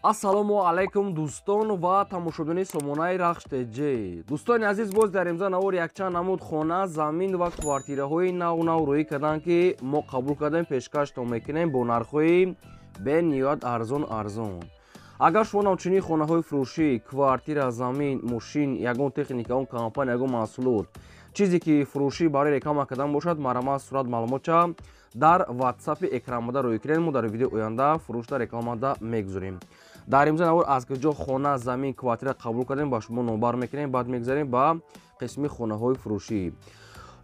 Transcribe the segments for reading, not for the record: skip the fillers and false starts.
Ассалому алайкум, дӯстон ва тамошобинони сомонаи Рахш ТЖ. Дӯстони азиз, боз дар имза навор якчанд намуд хона, замин ва квартираҳои нав нав рӯӣ карданд, ки мо қабул кардем, пешкаштон мекунем бо нархҳои бениҳоят арзон арзон. Агар шумо навчунин хонаҳои фурӯшӣ, квартира, замин, мошин, ягон техника, он компания, ягон маҳсулот, чизе ки фурӯшӣ барои реклама кардан бошад, марҳамат, сурат, маълумотча дар ватсапи экранмода рӯй кунед. Мо дар видеои оянда фурӯшда, рекламада мегузорем. Дар имза навор аз куҷо хона, замин, квартира қабул кардем, ба шумо номбар мекунем. Баъд мегузарем ба қисми хонаҳои фурӯшӣ.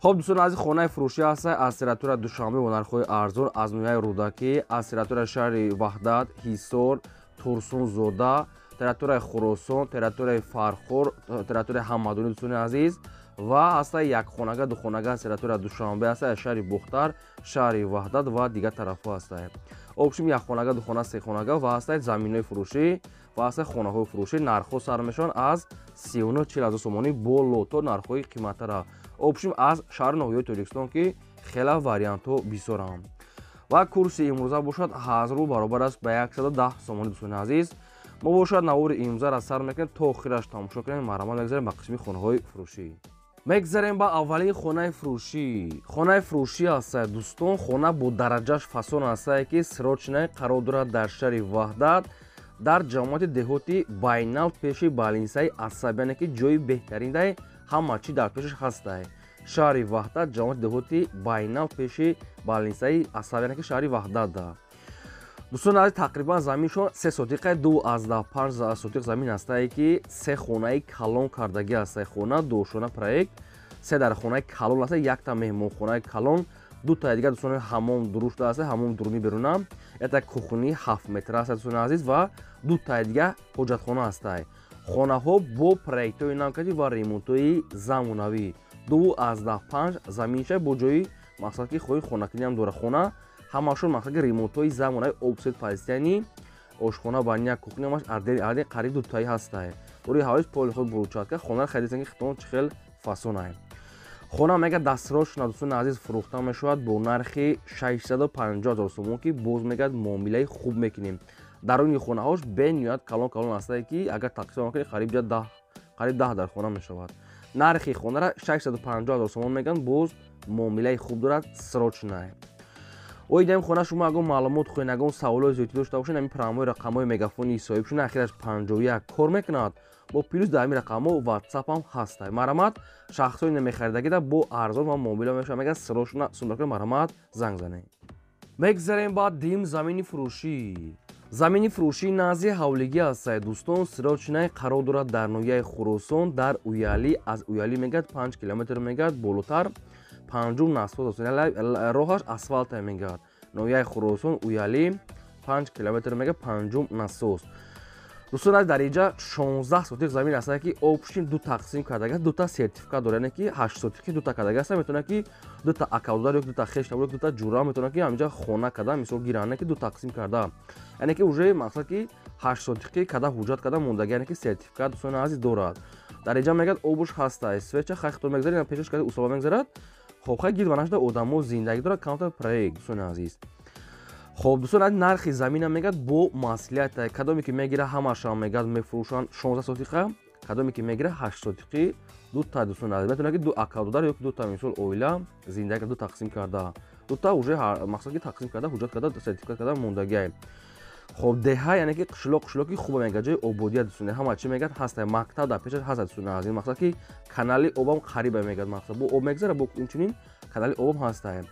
Хоб, дӯстон азиз, хонаи фурӯшӣ ҳаста аз территория Душанбе бо нархҳои арзон, аз ноҳияи Рӯдакӣ, аз территорияи шаҳри Ваҳдат, Ҳисор, Турсунзода, территорияи Хуросон, территорияи Фархор, территорияи Ҳамадонӣ, дӯстони азиз, ва ҳаста якхонага, духонага аз территорияи Душанбе ҳаста, аз шаҳри Бухтар, шаҳри Ваҳдат ва дигар тарафҳо ҳаста. Общем, якхонага, духона, сехонага ва ҳаста заминҳои фурӯшӣ ва ҳаста хонаҳои фурӯшӣ. Нархҳо сар мешаванд аз 39-40 ҳазор сомонӣ боло то нархҳои қиматтара. Общем, аз шаҳру ноҳияҳои Тоҷикистон, ки хела вариантҳо бисёранд. Ва курси имрӯза бошад 1000 рубл баробар аст ба 110 сомонӣ. Дӯстони азиз, мо бошад навори имрӯзаро сар мекунем, то охираш тамошо кунем. Марҳамат, мегзарем ба қисми хонаҳои фурӯшӣ. Мегзарем ба аввалин хонаи фурӯшӣ. Хонаи фурӯшӣ ҳаста, дӯстон, хона бо дараҷаш фасон ҳастае, ки срочно қарор дорад дар шаҳри Ваҳдат, дар ҷамоати деҳоти Байнал, пеши больницаи асаб, яъне ки ҷои беҳтариндай, ҳама чӣ дар пешаш ҳастае. Шаҳри Ваҳдат, ҷамоати деҳоти Байнал, пеши больницаи асаб, яъне ки шаҳри Ваҳдатда. Дӯстон азиз, тақрибан заминшон 3 сотиқа, 2,5 сотиқ замин ҳастае, ки се хонаи калон кардагӣ ҳастае. Хона дошона проект, се дар хонаи калон ҳаста, якта меҳмонхонаи калон, дутаи дигар, дӯстони, ҳамом дурушта ҳаста, ҳамом дуруни беруна, якта кухни 7 метра ҳаста, дӯстони азиз, ва дутаи дигар ҳоҷатхона ҳастае. Хонаҳо бо проектҳои навкадӣ ва ремонтҳои замонавӣ. 2,5 заминша бо ҷои мақсад, ки хоҳи хонакиниам дора. Хона ҳамашон мақсад ки ремонтҳои замонави, офсет пастияни ошхона, баня, кухня ҳамаш отдельно отдельно, қариб дутаи ҳастае. Рӯи ҳавлиш поли худ брусчатка. Хонаро харидасан, ки хитон чӣ хел фасонае. Хона мега дастрочно, дӯстони азиз, фурӯхта мешавад бо нархи 650 ҳазор сомон, ки боз мегӯяд муомилаи хуб мекунем. Даруни хонаҳош бениҳоят калон калон ҳастае, ки агар тақсим кунӣ, қариб 10 дар хона мешавад. Нархи хонара 650 ҳазор сомон мегӯянд, боз муомилаи хуб дорад, срочно. Оидаи хона шумо ягон маълумот хоҳед, ягон саволои зиёдӣ дошта бошед, ҳамин прямой рақамҳои мегафони соҳибшуна, ахираш 51 кор мекунад, бо плюс дар ҳамин рақамҳо ватсапам ҳаста. Марҳамат, шахсҳои намехаридагида бо арзон ва муомила мешавад. Мегӯяд, срочно сумдака, марҳамат, занг занед. Мегзарем ба дим замини фурӯшӣ. Замини фурӯшӣ назди ҳавлигӣ ҳастае, дӯстон, срочно қарор дорад дар ноҳияи Хуросон, дар Уялӣ. Аз Уялӣ мегӯяд 5 километр мегӯяд болотар, панҷум насос, роҳаш асфалта мегӯяд. Ноҳияи Хуросон, Уялӣ, 5 километр мегӯяд, панҷум насос. Дӯстон, дар инҷа 16 сотиқ замин ҳастае, ки общем ду тақсим кардага, дута сертификат дорад, яъне ки 8 сотиқи дута кардага аста. Метавонад, ки дута акавдар ё дута хештабор, дута ҷура метавонад, ки ҳаминҷа хона карда, мисол гиранд, ки ду тақсим карда, яъне ки уже мақсад ки 8 сотиқи када ҳуҷҷат карда мондаги, яъне ки сертификат, дӯстони азиз, дорад. Дар инҷа мегӯяд обуш ҳаста, свеча хай хитон мегзарад, пешаш карда усоба мегзарад. Хоб, хай гирд нашуда, одамо зиндагӣ дорад, камтар проект, дӯстони азиз. Хоб, дӯстон, нархи замина мегӯяд бо маслиҳат, кадоме ки мегира, ҳамаашам мегӯяд мефурӯшанд. 16 сотиқа, кадоме ки мегира, 8 сотиқи дута. Дӯстони азиз, метавонад, ки ду акавдодар ё дута, мисол, оила зиндагӣ ду тақсим карда, дута уже мақсад ки тақсим карда, ҳуҷҷат карда, сертификат карда мондагиай. Хоб, деҳа, яъне ки қишлоқ, қишлоқи хуба мегӯяд, ҷои ободия, дӯстони, ҳама чӣ мегӯяд ҳаста, мактаб дар пешаш ҳаста, дӯстони азиз. Мақсад ки канали обам қариба мегӯяд, мақсад бо об мегзара, бо инчунин канали обам ҳаста.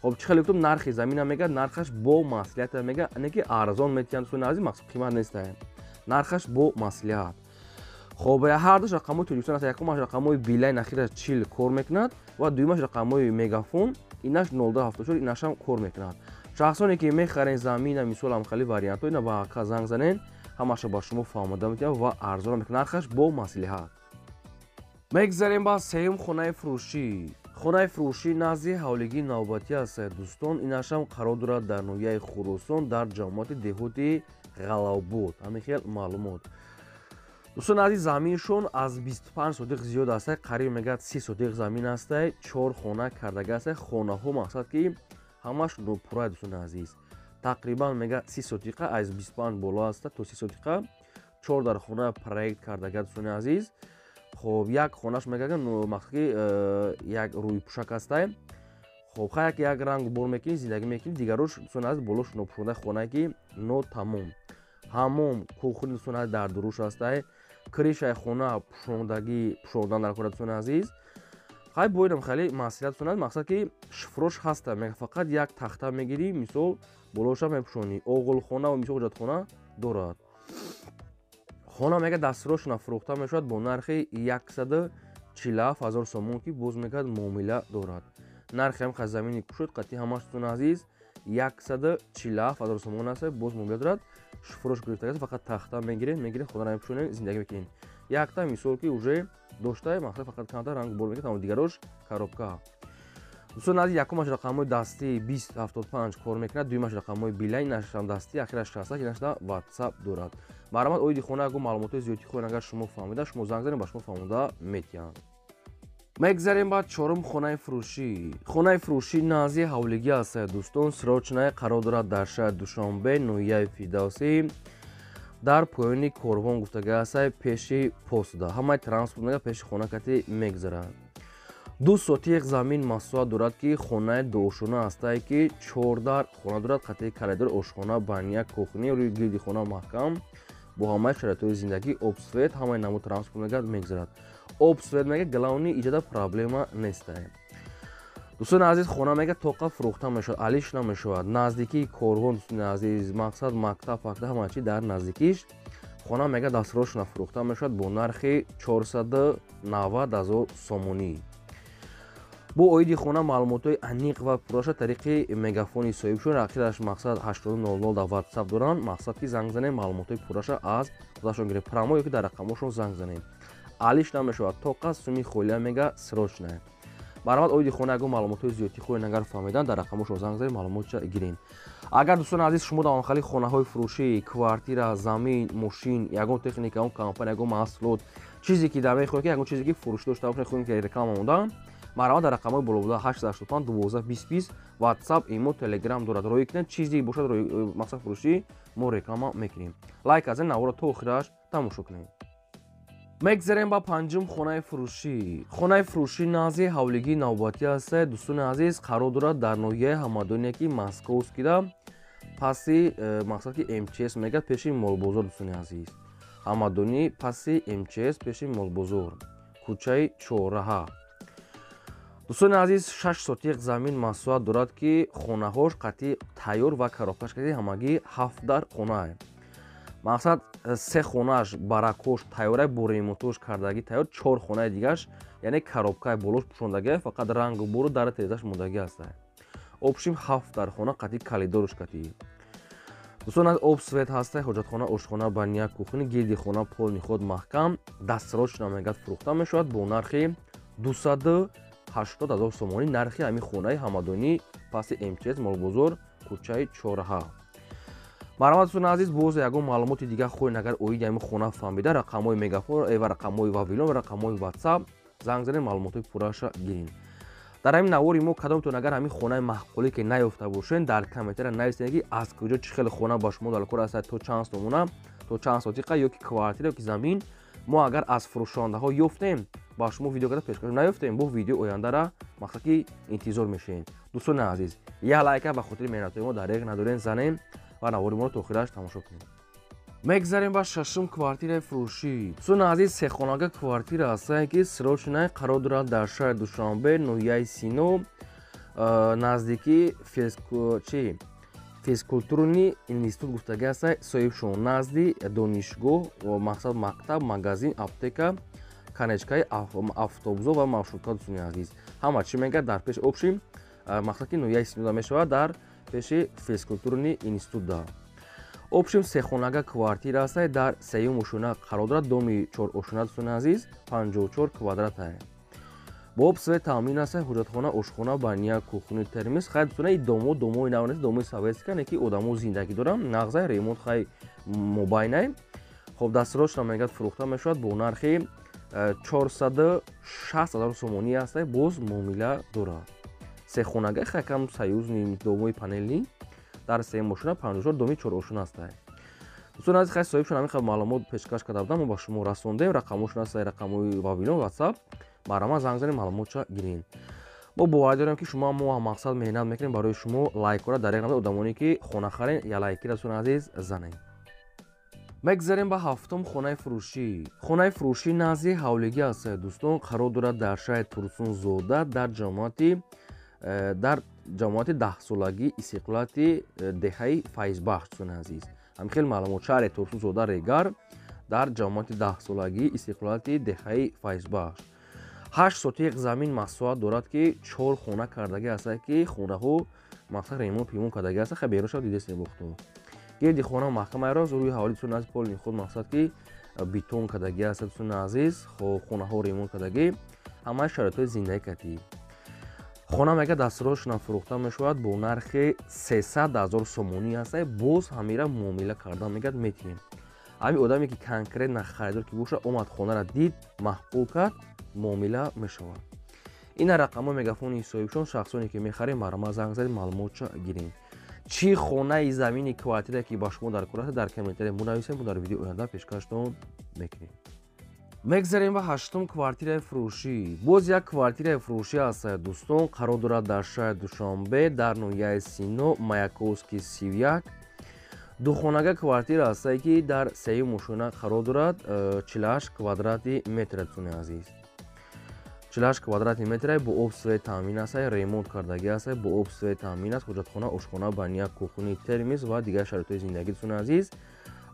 Хоб, чӣ хеле гуфтум, нархи замина мегӯяд, нархаш бо маслиҳат мегӯяд, яъне ки арзон метиҳанд, дӯстони азиз, мақсад қимат неста, нархаш бо маслиҳат. Хоб, ҳардуш рақамҳои Тоҷикистон аст. Якумаш рақамҳои Билайн, ахираш 40 кор мекунад, ва дуюмаш рақамҳои Мегафон, инаш 0274, инашам кор мекунад. Шахсоне ки мехарен замина, мисол, ҳамхели вариантҳо, ина ба ака занг занен, ҳамаша ба шумо фаҳмода метиҳад ва арзон мекунад, нархаш бо маслиҳат. Мегзарем ба сеюм хонаи фурӯшӣ. Хонаи фурӯшӣ назди ҳавлигии навбатӣ аст, дӯстон, инашам қарор дорад дар ноҳияи Хуросон, дар ҷамоати деҳоти Ғалавбод. Ҳамин хел маълумот, дӯстон азиз. Заминшон аз 25 сотиқ зиёд аста, қариб мегӯяд 30 сотиқ замин аста, чор хона кардага аста. Хонаҳо мақсад ки ҳамаш нопурра, дӯстони азиз. Тақрибан мега 30 сотиқа, аз 25 боло аста то 30 сотиқа. Чор дар хона проект кардага, дӯстони азиз. Хоб, як хонаш мега мақсад ки як рӯйпӯшак ҳастай. Хоб, хай як ранг бор мекунӣ, зиндагӣ мекунӣ, дигарош, дӯстони азиз, болош нопӯшонда хонае ки нотамом. Ҳамом, кухни, дӯстони азиз, дар дуруш ҳастай. Крышаи хона пӯшондагӣ, пӯшондан дар кора, дӯстони азиз. Хай боидам хеле масъулият, дӯстони азиз, мақсад ки шифрош ҳаста, мега фақат як тахта мегирӣ, мисол болоша мепӯшонӣ. Оғилхона ва мисол ҳоҷатхона дорад. Хона мега дастсрочно фурӯхта мешавад бо нархи 147 000 сомон, ки боз мегӯяд муомила дорад. Нархи ҳам замини кушод қатъи ҳамаш, дӯстони азиз, 147 000 сомон аст, боз муомила дорад. Шифрош гирифта, фақат тахта мегиред, мегиред, хона мепӯшонед, зиндагӣ мекунед. Якта мисол ки уже доштае, мақсад фақат камтар ранг бор мекунед, аммо дигарош коробка. Дӯстони азиз, якумаш рақамҳои дастӣ 2075 кор мекунад, дуюмаш рақамҳои Билайн, нашам дастӣ, ахираш 61, инашда WhatsApp дорад. Марҳамат, оиди хона ягон маълумотҳои зиёдӣ хоҳед агар шумо фаҳмида, шумо занг занед, ба шумо фаҳмонда метиҳанд. Мегзарем ба чорум хонаи фурӯшӣ. Хонаи фурӯшӣ назди ҳавлигӣ аст, дӯстон, срочная қарор дорад дар шаҳри Душанбе, ноҳияи Фирдавсӣ, дар поёни корвон гуфтага аст, пеши постда. Ҳамаи транспорт мега пеши хона кати мегзарад. 2 сотиқ замин масоҳат дорад, ки хонаи дуошона ҳастае, ки чор дар хона дорад, қатъи коридор, ошхона, баня, кухни, рӯи гирди хона маҳкам, бо ҳамаи шароитҳои зиндагӣ, об, свет, ҳамаи намуд транспорт мега мегзарад. Об, свет мега главный иҷода проблема нестае. Дӯстони азиз, хона мега тоқа фурӯхта мешавад, алиш намешавад. Наздикии корвон, дӯстони азиз, мақсад мактаб, факта, ҳама чи дар наздикиш. Хона мега дастсрочно фурӯхта мешавад бо нархи 490 000 сомонӣ. Бо оиди хона маълумотҳои аниқ ва пурраша тариқи мегафони соҳибшон, ахираш мақсад 800 дар WhatsApp доранд, мақсад ки занг занем, маълумотҳои пурраша аз худашон гирем, прямо ё ки дар рақамҳошон занг занем. Алиш намешавад, тоқа суми холия мега срочная. Марҳамат, оиди хона ягон маълумотҳои зиёдтӣ хоҳед агар фаҳмидан, дар рақамҳошон занг занед, маълумотша гирем. Агар, дӯстони азиз, шумо дар онхали хонаҳои фурӯшӣ, квартира, замин, мошин, ягон техника, ягон компания, ягон маҳсулот, чизе ки дар мехоҳед, ки ягон чизе ки фурӯшӣ дошта бошед, хоҳем ки реклама монда, марҳамат, дар рақамҳои болобуда 885 12 20 20 WhatsApp, имо, Telegram дорад, роӣ кунед. Чизе бошад мақсад фурӯшӣ, мо реклама мекунем. Лайк аз ин наворо то охираш тамошо кунед. Мегзарем ба панҷум хонаи фурӯшӣ. Хонаи фурӯшӣ назди ҳавлигии навбатӣ аст, дӯстони азиз, қарор дорад дар ноҳияи Ҳамадоне, ки Московскида, паси мақсад ки МЧС мегӯяд, пеши молбозор, дӯстони азиз. Ҳамадонӣ, паси МЧС, пеши молбозор, кӯчаи Чорраҳа. Дӯстони азиз, 6 сотиқ замин масоҳат дорад, ки хонаҳош қатъи тайёр ва коробкаш кати ҳамагӣ 7 дар хонае. Мақсад се хонааш баракош тайёрай, бо ремонтош кардагӣ тайёр, чор хонаи дигаш яъне коробкаи болош пӯшондагӣ, фақат рангу бору дара терезаш мондагӣ ҳастае. Общим 7 дар хона қатъи коридорш кати. Дӯстон, аз об, свет ҳастай, ҳоҷатхона, ошхона, баня, кухни, гирди хона полный ход маҳкам, дастсрочно мегӯяд фурӯхта мешавад бо нархи 280 000 сомонӣ. Нархи ҳамин хонаи Ҳамадонӣ, паси МЧС, молбозор, кӯчаи Чорраҳа. Марҳамат, дӯстони азиз, боз ягон маълумоти дигар хоҳед агар оиди ҳамин хона фаҳмида, рақамҳои мегафон ва рақамҳои Вавилон ва рақамҳои WhatsApp занг занед, маълумотҳои пурраша гиред. Дар ҳамин навори мо кадомтон агар ҳамин хонаи маъқулӣ ки наёфта бошед, дар комментария нависед, ки аз куҷо чӣ хеле хона ба шумо дар кор аст, то чанд сомона, то чанд сотиқа, ё ки квартира, ё ки замин. Мо агар аз фурӯшондаҳо ёфтем, ба шумо видео карда пешкаш, наёфтем, бо видеои ояндара мақсад ки интизор мешавем. Дӯстони азиз, як лайка ба хотири меҳнатҳои мо дареғ надорем, занем ва навори моро то охираш тамошо кунем. Мегзарем ба шашум квартираи фурӯшӣ. Дӯстони азиз, сехонага квартира ҳастае, ки срочная қарор дорад дар шаҳри Душанбе, ноҳияи Сино, наздикии физкультурный институт гуфтагӣ ҳастае, соҳибшон назди донишгоҳ, мақсад мактаб, магазин, аптека, конечкаи автобусо ва маршрутка. Дӯстони азиз, ҳама чӣ мегӯяд дар пеш общим мақсад ки ноҳияи Синода мешавад, дар пеши физкультурный институтда. Общим сехонага квартира ҳастае, дар сеюм ошона қарор дорад, доми чор ошона, дӯстони азиз, 54 квадратае. Бо об, свет таъмин аст, ҳоҷатхона, ошхона, баня, кухни, термис. Хай, дӯстони, и домо домои нав нест, домои советская, не ки одамо зиндагӣ доранд, нағзай ремонт хай мобайнай. Хоб, дастсрочно мегӯяд фурӯхта мешавад бо нархи 460 000 сомонӣ аст, боз муомила дорад. Сехонага хайкам союзный, домои панельный. Дар сеюм ошона 54 доми 4 ошона ҳастай. Дӯстони азиз, хай соҳибшон ҳамин хел маълумот пешкаш карда будам, мо ба шумо расондем. Рақамошон ҳастай, рақамҳои Вавилон, WhatsApp. Марҳамат, занг занед, маълумотша гиред. Мо боварӣ дорем, ки шумо мо мақсад меҳнат мекунем барои шумо. Лайкора дар як намуд одамоне ки хона харен, я лайки, дӯстони азиз, занед. Мегзарем ба ҳафтум хонаи фурӯшӣ. Хонаи фурӯшӣ назди ҳавлигӣ аст, дӯстон, қарор дорад дар шаҳри Турсунзода, дар ҷамоати 10-солагии истиқлолияти деҳаи Файзбахш. Дӯстони азиз, ҳамин хел маълумот: шаҳри Турсунзода, Регар, дар ҷамоати 10-солагии истиқлолияти деҳаи Файзбахш. 8 сотиқ замин масоҳат дорад, ки чор хона кардагӣ ҳастад, ки хонаҳо мақсад ремонт пимон кардагӣ ҳастад. Хай, берун шав, дидестем бохто. Гирди хона маҳкамаи рост, рӯи ҳавлӣ, дӯстони азиз, полный худ мақсад ки бетон кардагӣ ҳастад, дӯстони азиз. Хонаҳо ремонт кардагӣ, ҳамаи шароитҳои зиндагӣ кардӣ. Хона мега дастросшона фурӯхта мешавад бо нархи 300 000 сомонӣ ҳастад. Боз ҳамира муомила карда мегӯяд метиҳем. Ҳамин одаме ки конкретно харидор ки боша, омад, хонаро дид, маъқул кард, муомила мешавад. Ина рақамҳои мегафони соҳибшон. Шахсоне ки мехарем, марҳамат, занг занед, маълумотша гирем. Чӣ хонаи, замини, квартира ки ба шумо дар кор аст, дар комментария мунависем, мо дар видеои оянда пешкаштон мекунем. Мегзарем ба ҳаштум квартираи фурӯшӣ. Боз як квартираи фурӯшӣ аст, дӯстон, қарор дорад дар шаҳри Душанбе, дар ноҳияи Сино, Маяковский 31. Духонага квартира ҳастае, ки дар сеюм ошона қарор дорад, 48 квадрати метр, дӯстони азиз. 48 квадрати метре, бо об, свет таъмин аст, ремонт кардагӣ аст, бо об, свет таъмин аст, ҳоҷатхона, ошхона, баня, кухни, термис ва дигар шароитҳои зиндагӣ, дӯстони азиз.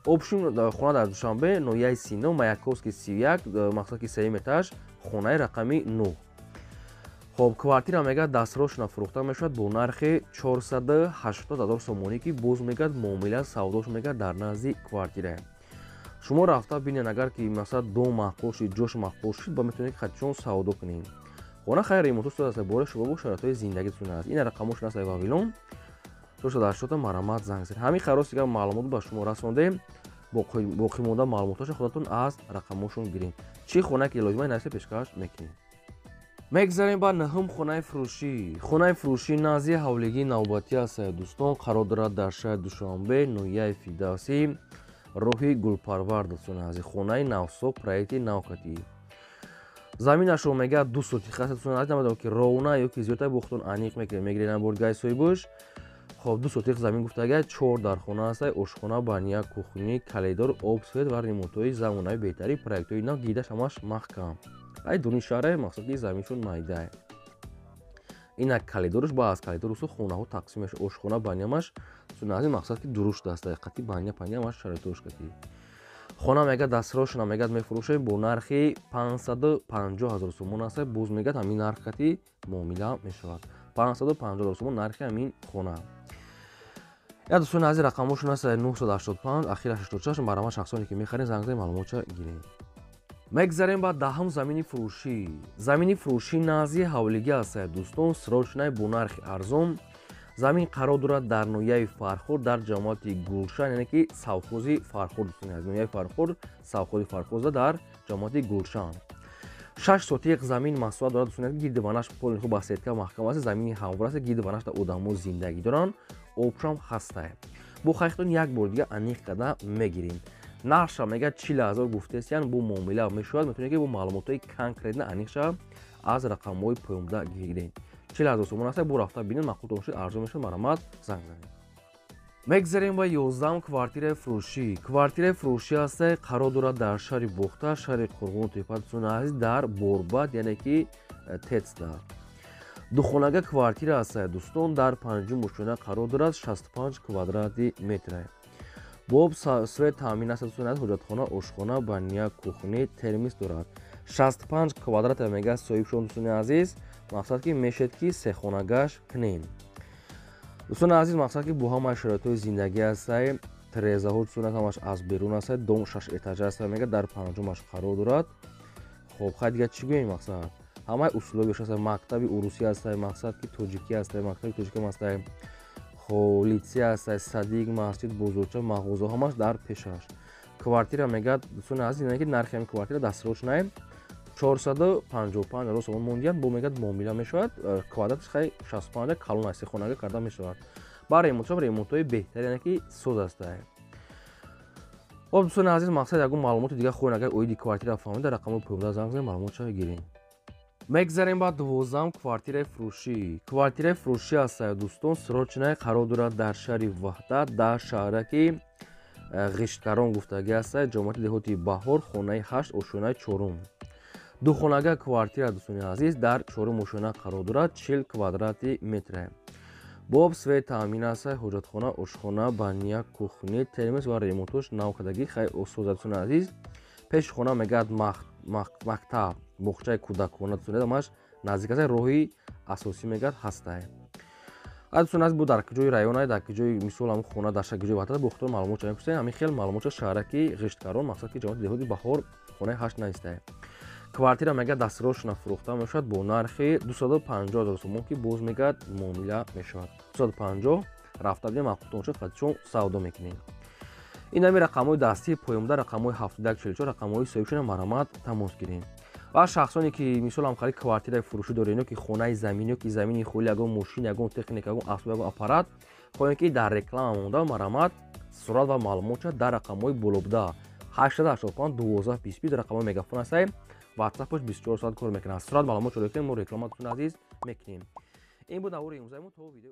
Общем, хона дар Душанбе, ноҳияи Сино, Маяковский 31, мақсад ки сеюм этаж, хонаи рақами 9. Хоб, квартира мегӯяд дастросшона фурӯхта мешавад бо нархи 480 000 сомонӣ, ки боз мегӯяд муомила савдош мегӯяд дар назди квартира. Шумо рафта бинед, агар ки масалан дом маъқул шид, ҷош маъқул шид, ба метавонед хатишон савдо кунед. Хона хайр ремонту шудааст, бораи шумо бо шароитҳои зиндагитон аст. Ин рақамошон аст, Вавилон 480, марҳамат, занг занед. Ҳамин хайр, дигар маълумот ба шумо расондем. Боқимонда маълумотҳоша худатон аз рақамошон гиред. Чӣ хона ки лозима, нависа, пешкаш мекунем. Мегзарем ба нӯҳум хонаи фурӯшӣ. Хонаи фурӯшӣ назди ҳавлигии навбатӣ аст, дӯстон, қарор дорад дар шаҳри Душанбе, ноҳияи Фирдавсӣ, роҳи Гулпарвар. Дӯстони азиз, хонаи навсохт, проекти навкатӣ. Заминашро мегӯяд 2 сотих аст, дӯстони азиз. Намедонам ки ровна ё ки зиёдтар, бохтон аниқ мекунед, мегиред боргаи соҳибуш. Хоб, 2 сотих замин гуфтага, чор дар хона аст: ошхона, баня, кухни, коридор, об, свет ва ремонтҳои замонави беҳтари, проектҳои нав, гидаш ҳамаш маҳкам. Ай дуни шаҳре, мақсад ки заминшон майдае. Ина коридорш, ба аз коридор усу хонаҳо тақсим мешавад. Ошхона, банямаш, дӯстони азиз, мақсад ки дурушт аст, қати баня паня ҳамаш шароитош кати. Хона мегӯяд дастросшона мегӯяд мефурӯшем бо нархи 550 000 сомон аст. Боз мегӯяд ҳамин нарх кати муомила мешавад. 550 000 сомон нархи ҳамин хона. Я, дӯстони азиз, рақамҳошон аст 985, ахира 86. Марҳамат, шахсоне ки мехаред, занг занед, маълумотша гиред. Мегзарем ба даҳум замини фурӯшӣ. Замини фурӯшӣ назди ҳавлигӣ аст, дӯстон, срочный, бо нархи арзон. Замин қарор дорад дар ноҳияи Фархор, дар ҷамоати Гулшан, яъне ки совхози Фархор. Дӯстони азиз, ноҳияи Фархор, совхози Фархорза, дар ҷамоати Гулшан 6 сотиқ замин масоҳат дорад, дӯстони азиз. Гирди ванаш полный хуб ба сетка маҳкам аст, замини ҳамвор аст, гирди ванаш одамо зиндагӣ доранд, обшам ҳастае. Бо хайхтон як бор дига аниқ карда мегирем. Нархша мегӯяд 40 000 гуфтесиян, бо муомила мешавад. Метавонед ки бо маълумотҳои конкретно аниқша аз рақамҳои поёнбуда гиред. 40 000 сомон аст. Бо рафта бинед, маъқултон бошад, арзон мешавад, марҳамат, занг занед. Мегзарем ба 11-ум квартираи фурӯшӣ. Квартираи фурӯшӣ ҳаста, қарор дорад дар шаҳри Бохтар, шаҳри Қурғону Тепа, дӯстони азиз, дар Борбад, яъне ки ТЭЦда. Духонага квартира ҳаста, дӯстон, дар панҷум ошёна қарор дорад, 65 квадрати метре, бо об, свет таъмин аст, дӯстони азиз, ҳоҷатхона, ошхона, баня, кухни, термис дорад. 65 квадрата мегӯяд соҳибшон, дӯстони азиз. Мақсад ки мешед ки сехонагаш кунем, дӯстони азиз. Мақсад ки бо ҳамаи шароитҳои зиндагӣ ҳастай. Тирезаҳо, дӯстони, ҳамаш аз берун ҳастай. Дом шаш этажа ҳастай, мегӯяд дар панҷумаш қарор дорад. Хоб, хай, дигар чӣ гӯем? Мақсад ҳамаи условияш ҳастай. Мактаби урусӣ ҳастай, мақсад ки тоҷикӣ ҳастай, мактаби тоҷикам ҳастай. Хоб, литсей ҳастай, садик, масҷид, бозорча, мағоза ҳамаш дар пешаш. Квартира мегӯяд, дӯстони азиз, ки нархи ҳамин квартира дастрочный 455 000 сомон мондиян, бо мегӯяд муомила мешавад. Квадратиш хай 65, калон аст, сехонага карда мешавад. Ба ремонтшам ремонтҳои беҳтар, яъне ки соз астае. Хоб, дӯстони азиз, мақсад ягон маълумоти дига хоҳед, агар оиди квартира фаҳмид, дар рақамҳои поёнда занг занед, маълумотшо гиред. Мегзарем ба 12-ам квартираи фурӯшӣ. Квартираи фурӯшӣ астае, дӯстон, срочная, қарор дорад дар шаҳри Ваҳдат, дар шаҳраки Ғишткарон гуфтагӣ астае, ҷамоати деҳоти Баҳор, хонаи 8, ошёнаи чорум. Духонага квартира, дӯстони азиз, дар чорум ошёна қарор дорад, 40 квадрати метре. Бо об, свет таъмин аст, ҳоҷатхона, ошхона, баня, кухня, термос ва ремонтош навкардагӣ, хай соза, дӯстони азиз. Пеши хона мегӯяд мактаб, боғчаи кӯдакона, дӯстони, амаш наздик аст, роҳи асосӣ мегӯяд ҳастае. Дӯстони азиз, бо дар куҷои районае, дар куҷои, мисол, ҳамн хона дар куҷои Ваҳдат, бо худтон маълумот мепурсед. Ҳамин хел маълумотшо: шаҳраки Ғишткарон, мақсад ки ҷамоати деҳоти Баҳор, хонаи 8 наистае. Квартира мегӯяд дастрошона фурӯхта мешавад бо нархи 250 ҳазор сомон, ки боз мегӯяд муомила мешавад. 250 рафта бинем, маъқултон шуд, чун савдо мекунем. Ин ҳами рақамҳои дастии поёмда, рақамҳои 7144, рақамҳои соҳибшона, марҳамат, тамос гирем. Ва шахсоне ки, мисол, ҳамхали квартираи фурӯшӣ доред ё ки хонаи замин ё ки замини холӣ, ягон мошин, ягон техника, ягон асбоб, ягон аппарат хоҳем, ки дар реклама монда, марҳамат, сурат ва маълумотша дар рақамҳои болобуда 885 12 25, рақамҳои Мегафон ҳастаем, Ватсапаш 24 соат кор мекунад. Сурат, маълумот шуда, мо реклама, дӯстони азиз, мекунем. Ин буд навори имрӯзаи мо. То видео.